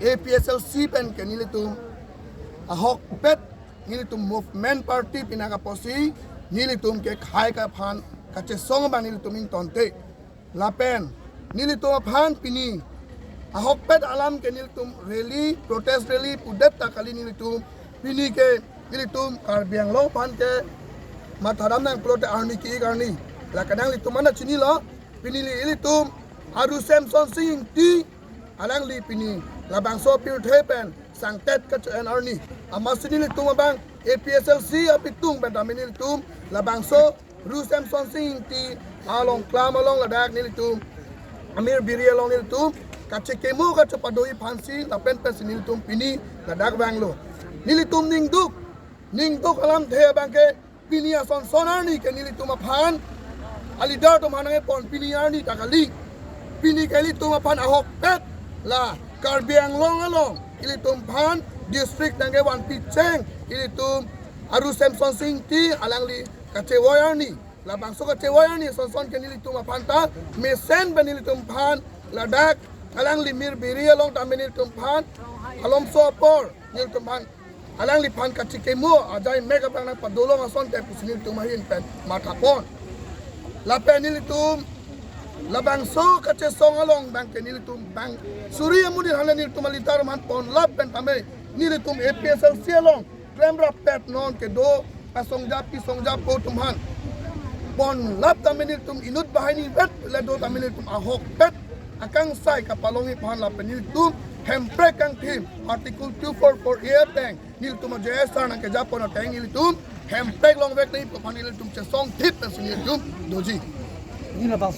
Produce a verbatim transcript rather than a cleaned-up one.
A P H L C pen ke nelitum ahokpet nelitum movement party pinaka pusi nelitum ke khei aphan kachesong abang nelitum ingtonte. Lapen nelitum aphan pini ahokpet alam ke nelitum rally, protest rally pudet ta kali nelitum pini ke nelitum Karbi Anglong aphan ke mathadam nang pulote arni ki-ik arni. La kadang nelitum mana chinilo, pini nelitum Aru Semson Sing Ingti alangli pini labangso pirthe pen sangtet kacho-en arni. Amatsi nelitum abang A P H L C apitung pen tame nelitum labangso Aru Semson Sing Ingti along klam along ladak nelitum amir biri along nelitum kachekimo kachepado-i aphansi lapen pensi nelitum pini ladak vanglo. Nelitum ningduk, ningduk alamthe abang ke pini asonson arni ke nelitum aphan a-leader atum aphan nangkepon pini arni ta kali. Pini ke nelitum aphan ahokpet la Karbi Anglong along ilitum aphan district nangkevanpi cheng ilitum Aru Semson Sing Ingti alangli kachevoi arni. Labangso kachevoi arni asonson ke nelitum aphan ta mesen pen nelitum aphan ladak alangli mir biri along tame nelitum aphan alomso apor nelitum aphan alangliphan kachekimo ajai mek abang nangpadolong asonte pusi nelitum ahin pen mathapon. Lapen nelitum labangso kachesong along abang ke nelitum bang suri amonit aphan nelitum a-leader atum aphan ponlap pen tame nelitum A P H L C along klemrappet non kedo asongja pi songja po atum aphan ponlap tame nelitum inut banghini vet le do tame nelitum ahokpet akangsai kapalongji aphan lapen nelitum Hemprek kangthim Article two four four A ateng nelitum a-J S R nangkejapon ateng nelitum Hemprek longvek nangji aphan nelitum chesong thip pensi nelitum doji. Nelitum labangso